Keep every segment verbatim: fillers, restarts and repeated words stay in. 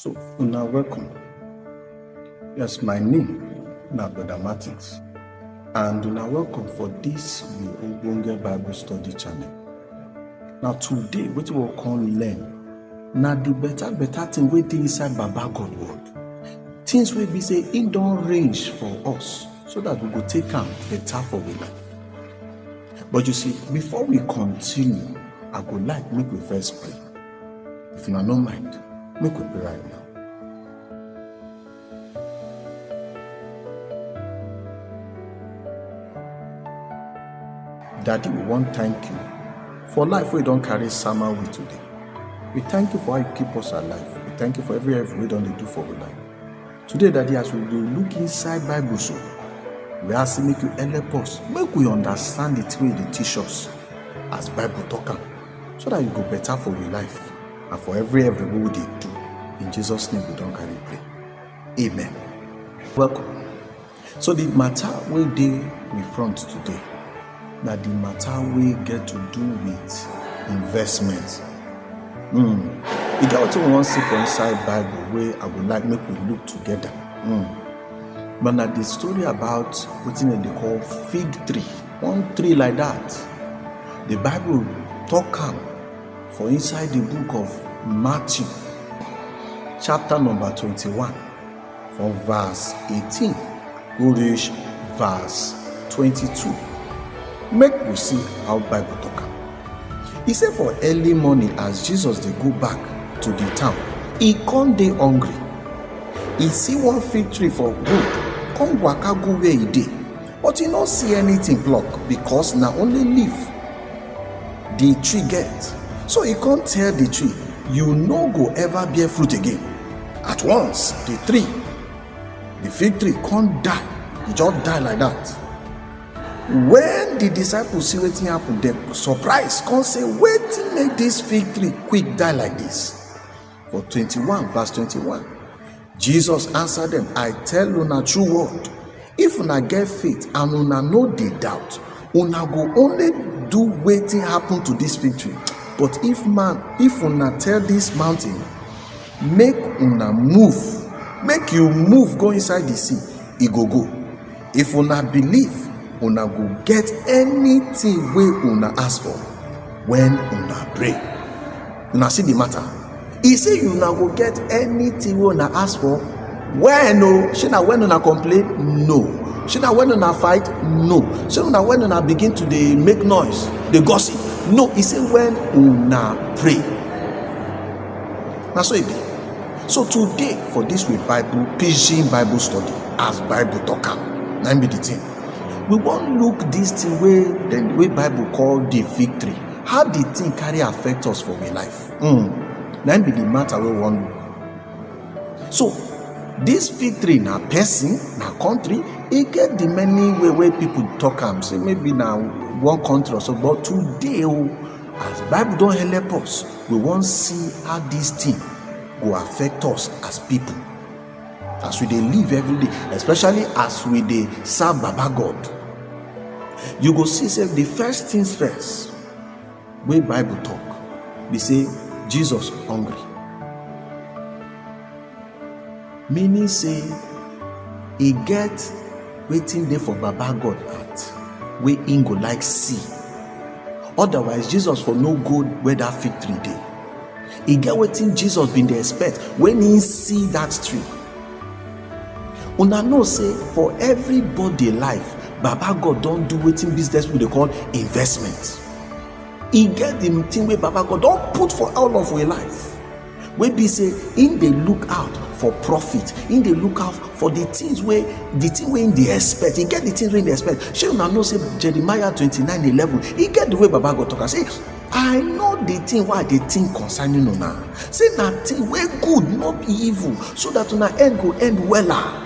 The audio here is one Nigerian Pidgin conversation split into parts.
So, una welcome. Yes, my name na Brother Martins, and una welcome for this we ogbonge Bible study channel. Now today, wetin we come learn na the better better thing wey dey inside Baba God word. Things wey be say im don arrange for us so that we go take am better for we life. But you see, before we continue, I go like make we first pray. If una no mind, make we pray right now. Daddy, we wan thank you for life wey don carry sama we today. We thank you for how you keep us alive. We thank you for every evil wey don dey do for we life. Today, Daddy, as we dey look inside Bible so, we ask make you help us, make we understand the thing wey you dey teach us as Bible talk am, so that you go better for we life and for every evil wey we dey do. In Jesus' name we don carry pray. Amen. Welcome. So the matter wey dey we front today na the matter wey get to do with investment. Mm. E get wetin we wan see for inside Bible wey I go like make we look together. Mm. But na the story about wetin dem dey call fig tree. One tree like that. The Bible talk am for inside the book of Matthew, chapter number twenty-one, from verse eighteen go reach verse twenty-two. Make we see how Bible talk am. E say for early morning, as Jesus dey go back to the town, e come dey hungry. E see one fig tree for road, come waka go where e dey, but e no see anything pluck, because na only leaf the tree get. So e come tell the tree, "You no go ever bear fruit again." At once, the tree, the fig tree, come die. E just die like that. When the disciples see wetin happen, dem surprise, come say, "Wetin make this fig tree quick die like this?" For twenty-one, verse twenty-one, Jesus answer dem, "I tell una true word, if una get faith and una no dey doubt, una go only do wetin happen to this fig tree. But if man, if una tell this mountain, 'Make una move, make you move go inside the sea,' e go go. If una believe, una go get anything wey una ask for when una pray." Una see the matter? E say una go get anything wey una ask for. When o? Shey na when una complain? No. Shey na when una fight? No. Shey na when una begin to dey make noise, dey gossip? No. E say when una pray. Na so e be. So today, for this we Bible, pidgin Bible study, as Bible talk am, na im be the thing. We wan look this thing wey dem, wey Bible call the fig tree. How the thing carry affect us for we life? Mm. Na im be the matter wey we wan look. So this fig tree na person, na country. E get the many way wey people talk am, say maybe na one country or so. But today o, as Bible don help us, we wan see how this thing go affect us as people, as we dey live every day, especially as we dey serve Baba God. You go see say the first things first wey Bible talk be say Jesus hungry. Meaning say e get wetin dey for Baba God heart wey im go like see. Otherwise, Jesus for no go where that fig tree dey. E get wetin Jesus bin dey expect when he see that tree. Una know say for everybody life, Baba God don do wetin business people dey call investment. E get the thing wey Baba God don put for all of we life, wey be say im dey look out for profit, im dey look out for the things wey, the thing wey im dey expect. E get the things wey im dey expect. Shey una know say Jeremiah twenty-nine eleven, e get the way Baba God talk am say, "I know the thing wey I dey think concerning una. Say na thing wey good, no be evil, so that una end go end wella."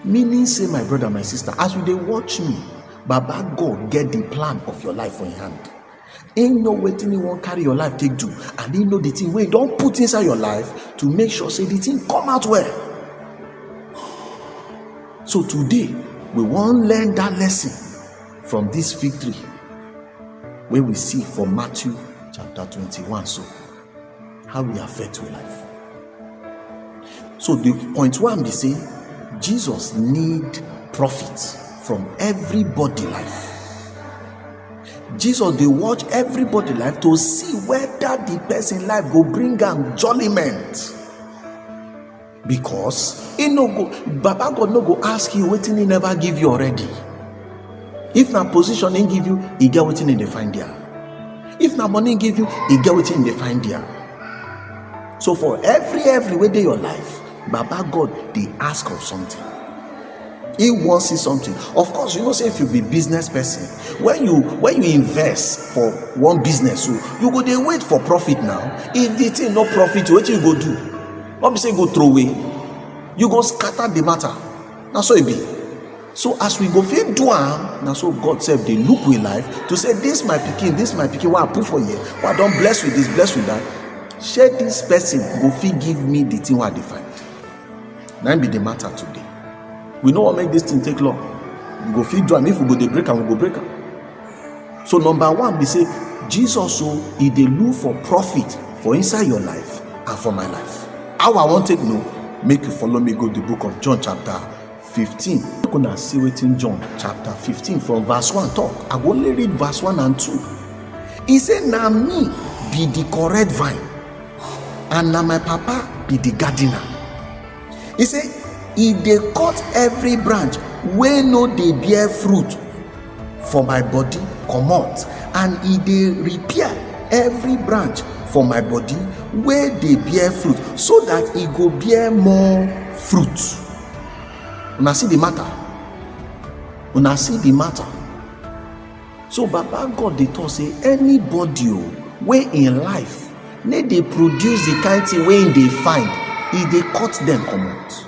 Meaning say, my brother, my sister, as you dey watch me, Baba God get the plan of your life for im hand. He know wetin he wan carry your life take do, and he know the thing wey he don put inside your life to make sure say the thing come out well. So today, we wan learn that lesson from this fig tree wey we see for Matthew chapter twenty-one. So, how e affect your life? So the point one be say, Jesus need profit from everybody life. Jesus dey watch everybody life to see whether the person life go bring am jollyment. Because he no go, Baba God no go ask you wetin he never give you already. If na position he give you, he get wetin he dey find there. If na money he give you, he get wetin he dey find there. So for every, every wey dey your life, Baba God dey ask of something. He wan see something. Of course, you know say if you be business person, when you, when you invest for one business, so you go dey wait for profit now. If the thing no profit, wetin you go do? No be say you go throw away. You go scatter the matter. Na so e be. So as we go fit do am, na so God sef dey look we life to say, this my pikin, this my pikin, wey I put for here, wey I don bless with this, bless with that. Shey this person go fit give me the thing wey I dey find? Na im be the matter today. We no wan make this thing take long. We go fit do am. If we go dey break am, we go break am. So number one be say, Jesus o, he dey look for profit for inside your life and for my life. How I wan take know? Make you follow me go the book of John chapter fifteen. Make una see wetin John chapter fifteen from verse one talk. I go only read verse one and two. He say, "Na me be the correct vine, and na my Papa be the gardener." He say, "He dey cut every branch wey no dey bear fruit for my body comot, and he dey repair every branch for my body wey dey bear fruit, so that e go bear more fruit." Una see the matter? Una see the matter? So Baba God dey talk say, anybody o, wey in life no dey produce the kind thing wey he dey find, he dey cut them comot.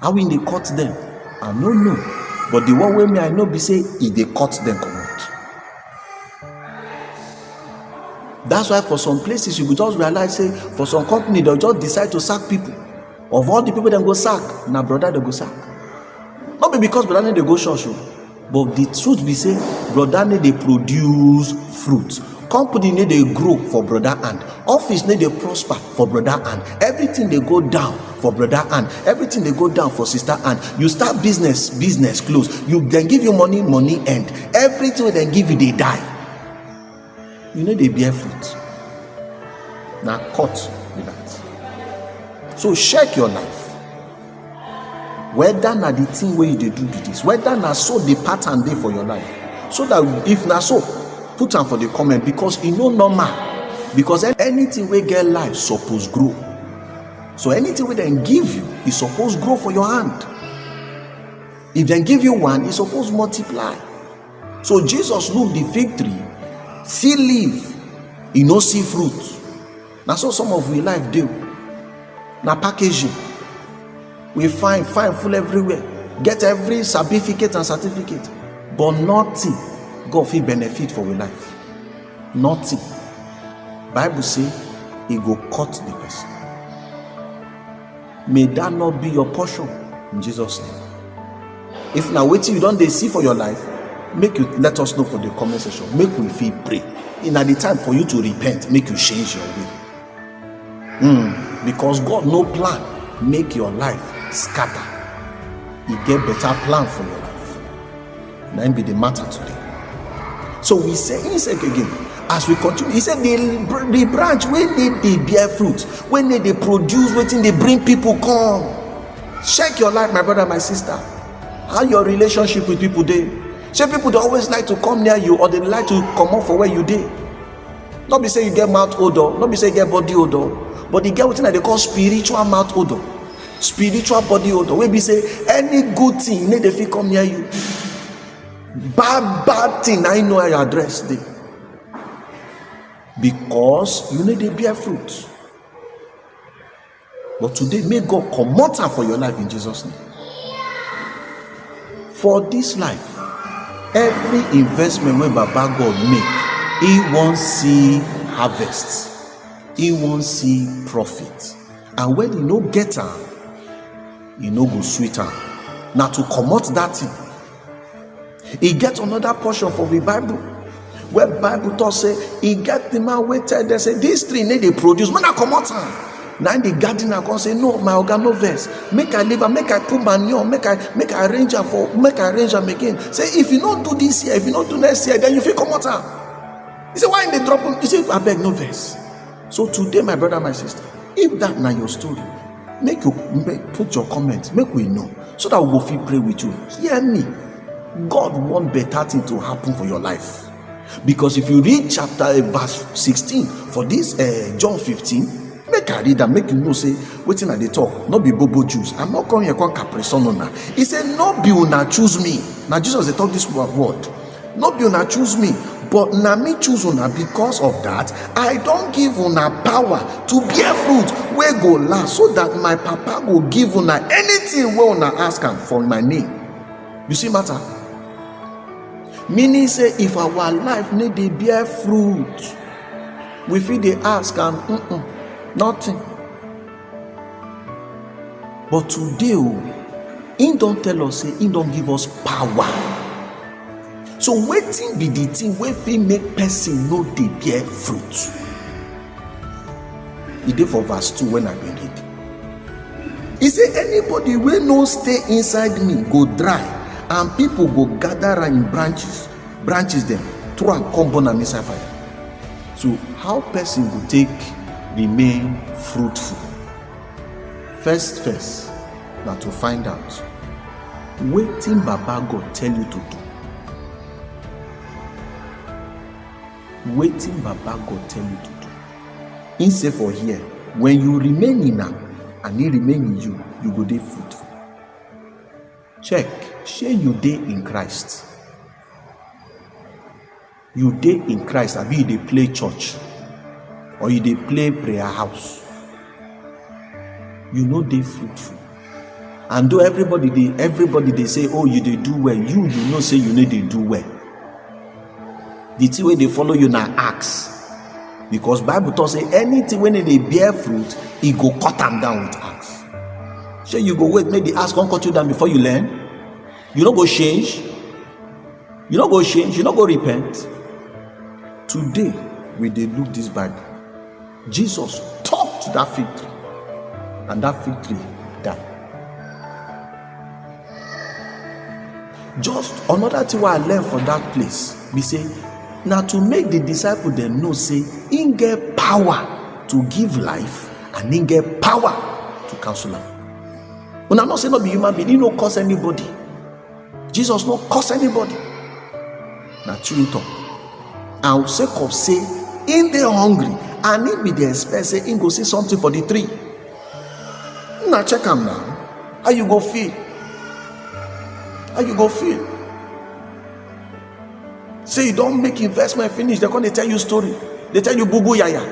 How he dey cut them, I no know. But the one wey me I know be say he dey cut them comot. That's why for some places you go just realize say for some company dem just decide to sack people. Of all the people dem go sack, na brother dem go sack. No be because brother no dey go church o, but the truth be say brother no dey produce fruit. Company no dey grow for brother hand. Office no dey prosper for brother hand. Everything dey go down for brother hand. Everything dey go down for sister hand. You start business, business close. You, dem give you money, money end. Everything wey dem give you dey die. You no dey bear fruit. Na cut be that. So check your life. Whether na the thing wey you dey do be this, whether na so the pattern dey for your life, so that if na so, put am for the comment, because e no normal. Because an-, anything wey get life suppose grow. So anything wey dem give you, e suppose grow for your hand. If dem give you one, e suppose multiply. So Jesus look the fig tree, see leaf, e no see fruit. Na so some of we life dey o. Na packaging. We fine, fine full everywhere. Get every certificate and certificate, but nothing God fit benefit for we life. Nothing. Bible say e go cut the person. May that not be your portion in Jesus' name. If na wetin you don dey see for your life, make you let us know for the comment section. Make we fit pray. E na the time for you to repent, make you change your way. Hmm, because God no plan make your life scatter. He get better plan for your life. Na im be the matter today. So we say, he said again, as we continue, he said, the, the branch wey dey, dey bear fruit, wey dey, dey produce wetin dey bring people come. Check your life, my brother, my sister. How your relationship with people dey? Shey people dey always like to come near you, or dem like to comot for where you dey? No be say you get mouth odor, no be say you get body odor, but e get wetin I dey call spiritual mouth odor, spiritual body odor, wey be say any good thing no dey fit come near you. Bad, bad thing na im know how your address dey, because you no dey bear fruit. But today, make God comot am for your life in Jesus' name. For this life, every investment wey Baba God make, he wan see harvest, he wan see profit. And when he no get am, e no go sweet am. Na to comot that thing. E get another portion for the Bible where Bible talk say e get the man wey tell them say, this tree no dey produce, make una comot am. Na the gardener come say, "No, my oga, no vex. Make I leave am, make I put manure, make I make I arrange am for, make I arrange am again." Say, "If you no do this year, if you no do next year, then you fit comot am." He say, "Why you dey drop am?" He say, "Abeg, no vex." So today, my brother, my sister, if that na your story, make you make, put your comment, make we know, so that we go fit pray with you. Hear me, God want better thing to happen for your life. Because if you read chapter, eh, verse sixteen for this, eh, John fifteen, make I read am, make you know say wetin I dey talk, no be bobo juice. I'm not coming here come caprison una. He say, "No be una choose me." Na Jesus dey talk this wo-, word. "No be una choose me, but na me choose una. Because of that, I don give una power to bear fruit wey go last, so that my Papa go give una anything wey una ask am for my name." You see matter? Meaning say if our life no dey bear fruit, we fit dey ask am, mm-mm, nothing. But today, oh, he don tell us say he don give us power. So wetin be the thing wey fit make person no dey bear fruit? E dey for verse two when I bin read. He say, "Anybody wey no stay inside me go dry, and people go gather am in branches, branches dem, throw am, come burn am inside fire." So how person go take remain fruitful? First, first, na to find out wetin Baba God tell you to do. Wetin Baba God tell you to do. He say for here, when you remain in am and he remain in you, you go dey fruitful. Check, shey you dey in Christ? You dey in Christ, abi you dey play church, or you dey play prayer house? You no dey fruitful. And though everybody dey, everybody dey say, "Oh, you dey do well," you, you know say you no dey do well. The thing wey dey follow you na axe. Because Bible talk say anything wey no dey bear fruit, e go cut am down with axe. Shey you go wait make the axe come cut you down before you learn? You no go change? You no go change? You no go repent? Today, we dey look this Bible. Jesus talk to that fig tree, and that fig tree die. Just another thing wey I learn from that place be say, na to make the disciple dem know say he get power to give life and he get power to cancel am. Una know say no be human being, he no curse anybody. Jesus no curse anybody. Na true he talk. And sake of say he dey hungry and he be dey expect say he go see something for the tree. Una check am now. How you go feel? How you go feel? Say you don make investment finish, dem come dey tell you story, dey tell you bubu yaya.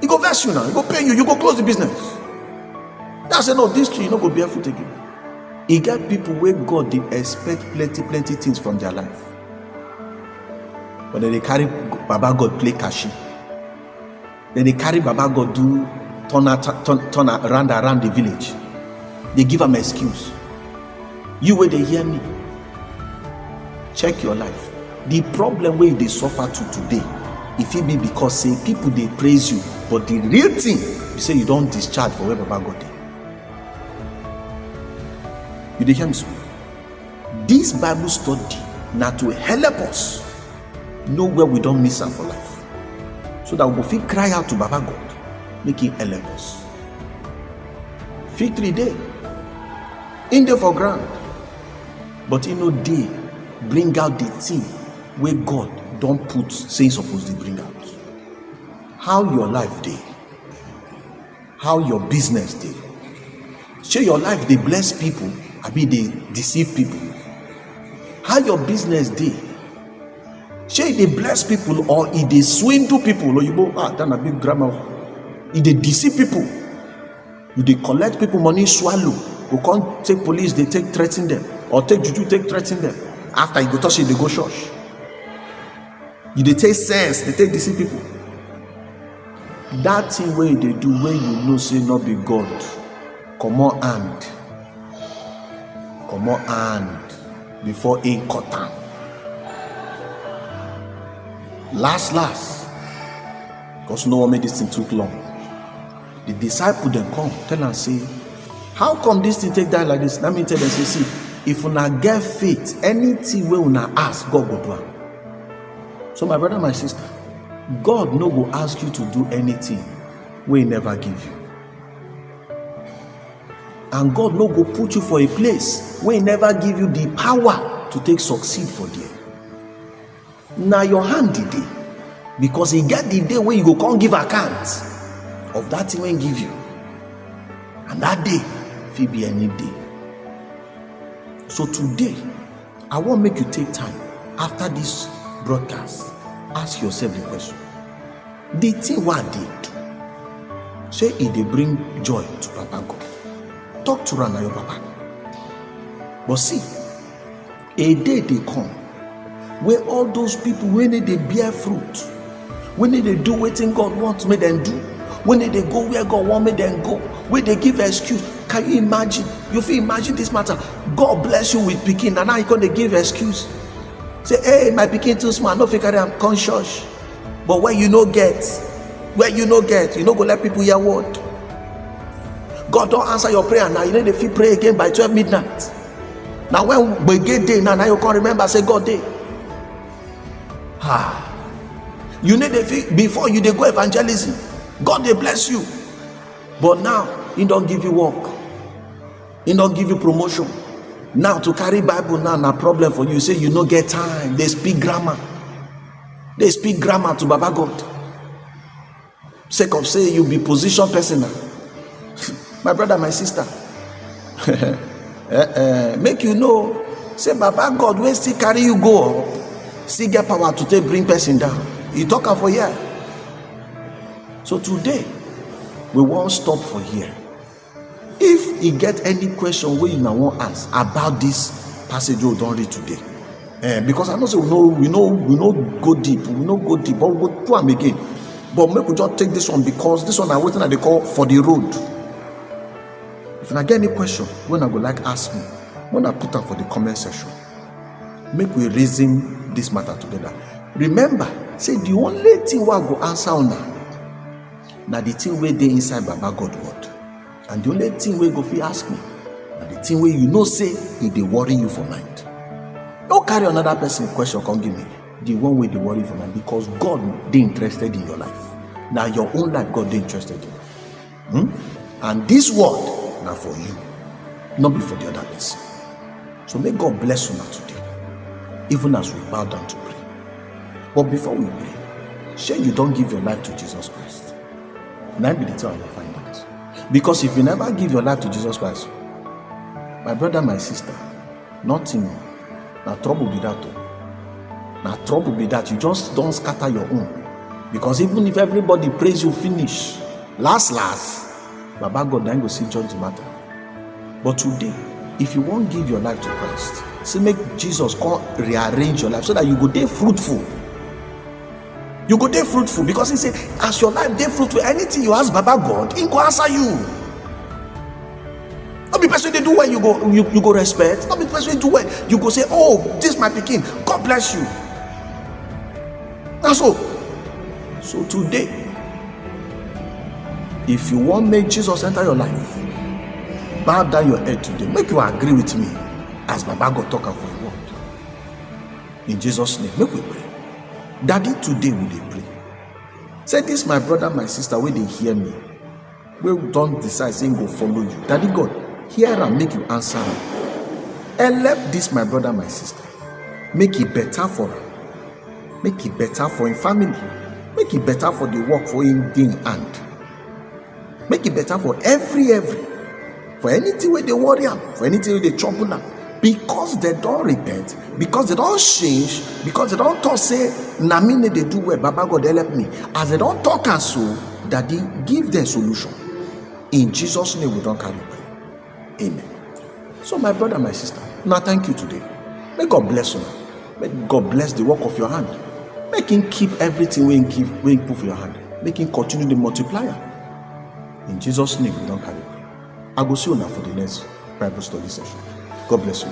E go vex you now, e go pain you, you go close the business. That's say, "No, this tree no go bear fruit again." E get people wey God dey expect plenty, plenty things from their life. But dem dey carry Baba God play cashier. Dem dey carry Baba God do turn, turn, turn around, around the village. Dey give am excuse. You wey dey hear me, check your life. The problem wey you dey suffer to today, e fit be because say people dey praise you, but the real thing be say you don discharge for where Baba God dey. You dey hear me so? This Bible study na to help us know where we don miss am for life, so that we go fit cry out to Baba God, make him help us. Fig tree dey, him dey for ground, but he no dey bring out the thing wey God don put say he suppose dey bring out. How your life dey? How your business dey? Shey your life dey bless people, abi dey deceive people? How your business dey? Shey e dey bless people or e dey swindle people? Oyibo, ah, that na big grammar. E dey deceive people. You dey collect people money, swallow, go come take police, dey take threaten them, or take juju, take threaten them. After, you go talk say you dey go church. You dey take sense, dey take deceive people. That thing wey you dey do, wey you know say no be God, comot hand. Comot hand before he cut am. Last, last, because no wan make this thing too long. The disciple dem come tell am say, "How come this thing take die like this?" Na me tell dem say, "See, if una get faith, anything wey una ask, God go do am." So my brother, my sister, God no go ask you to do anything wey he never give you. And God no go put you for a place wey he never give you the power to take succeed for there. Na your hand e dey, because e get the day wey you go come give account of that thing wey he give you. And that day fit be any day. So today, I wan make you take time after this broadcast, ask yourself the question, the thing wey I dey do, shey e dey bring joy to Papa God? Talk to am, na your Papa. But see, a day dey come wey all those people wey no dey bear fruit, wey no dey do wetin God want make dem do, wey no dey go where God want make dem go, wey dey give excuse. Can you imagine? You fit imagine this matter. God bless you with pikin, and now you come dey give excuse. Say, "Hey, my pikin too small, I no fit carry am come church." But where you no get, where you no get, you no go let people hear word. God don answer your prayer now. You no dey fit pray again by twelve midnight. Na when gbege dey now, na you come remember say God dey. Ah, you no dey fit, before you dey go evangelism, God dey bless you. But now, he don give you work. He don give you promotion. Now to carry Bible now na problem for you. Say you no get time. Dey speak grammar. Dey speak grammar to Baba God. Sake of say you be position person na. My brother, my sister, eh, eh, make you know say Baba God wey still carry you go up still get power to take bring person down. He talk am for here. So today, we wan stop for here. If e get any question wey una wan ask about this passage wey we don read today, eh, because I know say we no, we no, we no go deep, we no go deep, but we go do am again. But make we just take this one, because this one na wetin I dey call for the road. If una get any question wey una go like ask me, make una put am for the comment section. Make we reason this matter together. Remember say the only thing wey I go answer una na the thing wey dey inside Baba God word. And the only thing wey go fit ask me na the thing wey you know say e dey worry you for mind. No carry another person question come give me, the one wey dey worry you for mind, because God dey interested in your life. Na your own life God dey interested in. Hmm? And this word na for you, no be for the other person. So may God bless una today, even as we bow down to pray. But before we pray, shey you don give your life to Jesus Christ? Na be the thing I wan find out. Because if you never give your life to Jesus Christ, my brother, my sister, nothing. Na trouble be that o. Na trouble be that. You just don scatter your own. Because even if everybody praise you finish, last last, Baba God na him go still judge the matter. But today, if you wan give your life to Christ, say make Jesus come rearrange your life so that you go dey fruitful. You go dey fruitful, because he say as your life dey fruitful, anything you ask Baba God, he go answer you. No be person dey do well you go, you, you go respect. No be person dey do well you go say, "Oh, this my pikin, God bless you." Na so. So today, if you wan make Jesus enter your life, bow down your head today. Make you agree with me as Baba God talk am for your word. In Jesus' name, make we pray. Daddy, today we dey pray. Say this, my brother, my sister, wey dey hear me, wey don decide say him go follow you. Daddy God, hear am, make you answer am. Help this, my brother, my sister, make e better for am. Make e better for him family. Make e better for the work for him dey him hand. Make e better for every, every, for anything wey dey worry am, for anything wey dey trouble am. Because dem don repent, because dem don change, because dem don talk say, "Na me no dey do well, Baba God help me." As dem don talk am so, Daddy, give dem solution. In Jesus' name we don carry pray. Amen. So my brother, my sister, na thank you today. May God bless una. May God bless the work of your hand. Make him keep everything wey him give, wey him put for your hand. Make him continue the multiplier. In Jesus' name we don carry pray. I go see una for the next Bible study session. God bless you.